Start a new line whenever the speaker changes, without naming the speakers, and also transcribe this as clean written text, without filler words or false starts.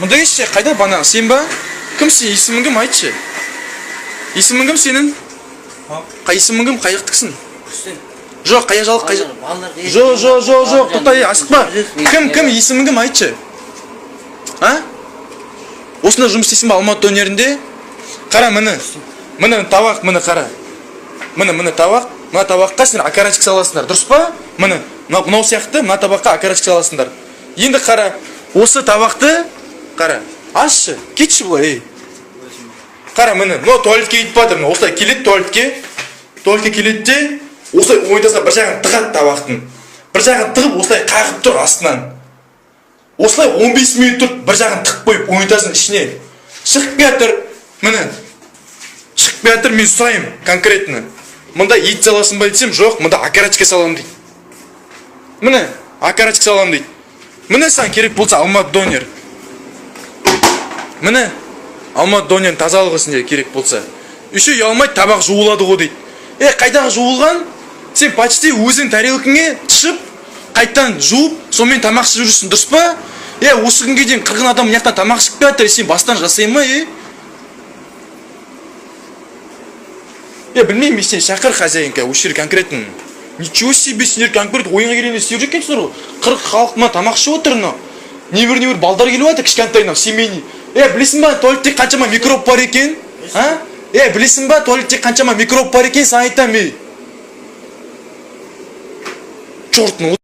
Мында келші, қайда бана, сен ба? Кімсің, есімің кім, айтшы. Есімің кім сенің? Қай есімің кім, қай жақтікісің? Жоқ, қай жалық, қай жақ? Жоқ, жоқ, жоқ, жоқ, тоқта, ей, асықпа. Кім, кім, есімің кім, айтшы. А? Осында жұмыс істейсің ба, Алматы дөнерінде? Қара, міне. Міне табақ, міне қара. Міне, міне табақ. Мына табаққа сендер окорочка саласыңдар, дұрыс па? Міне, мынау сияқты мына табаққа окорочка саласыңдар. Енді қара, осы табақты қара, ашшы, кетші былай, ей. Қара, міне, мынау туалетке кетіп жатыр, міне, осылай келеді туалетке. Туалетке келеді де, осылай унитазға бір жағын тығады табақтың. Бір жағын тығып, осылай қағып тұр астынан. Осылай 15 минут тұрып, бір жағын тығып қойып унитаздың ішіне. Шығып келатыр, міне. Шығып келатыр, мен сұраймын конкретно. Мында ет саласың ба десем, жоқ, мында окорочка саламын дейді. Міне, окорочка саламын дейді. Міне саған керек болса Алматы донер. Міне, Алматы донердің тазалығы сендерге керек болса. Еще ұялмай табақ жуылады ғой дейді. Е, қайдағы жуылған? Сен почти өзің тарелкаңе тышып, қайтадан жуып, сонымен тамақ ішіп жүрсің, дұрыс па? Е, осы күнге дейін қырғын адам мына жақтан тамақ ішіп келатыр, сен бастан жасай ма, е? Е, білмеймін, мен сені шақыр хозяинка, осы жерге конкретно. Ничего себе, сендер конкрет ойынға келгенде істеп жүр екенсіңдер ғой. 40 халық мына тамақ ішіп отыр мынау. Небір-небір балдар келіп жатыр, кішкентай мынау, семейный. Е, білесің ба, туалетте қаншама микроб бар екен? А? Е, білесің ба, туалетте қаншама микроб бар екен, саған айтамын, ей. Черт, ну.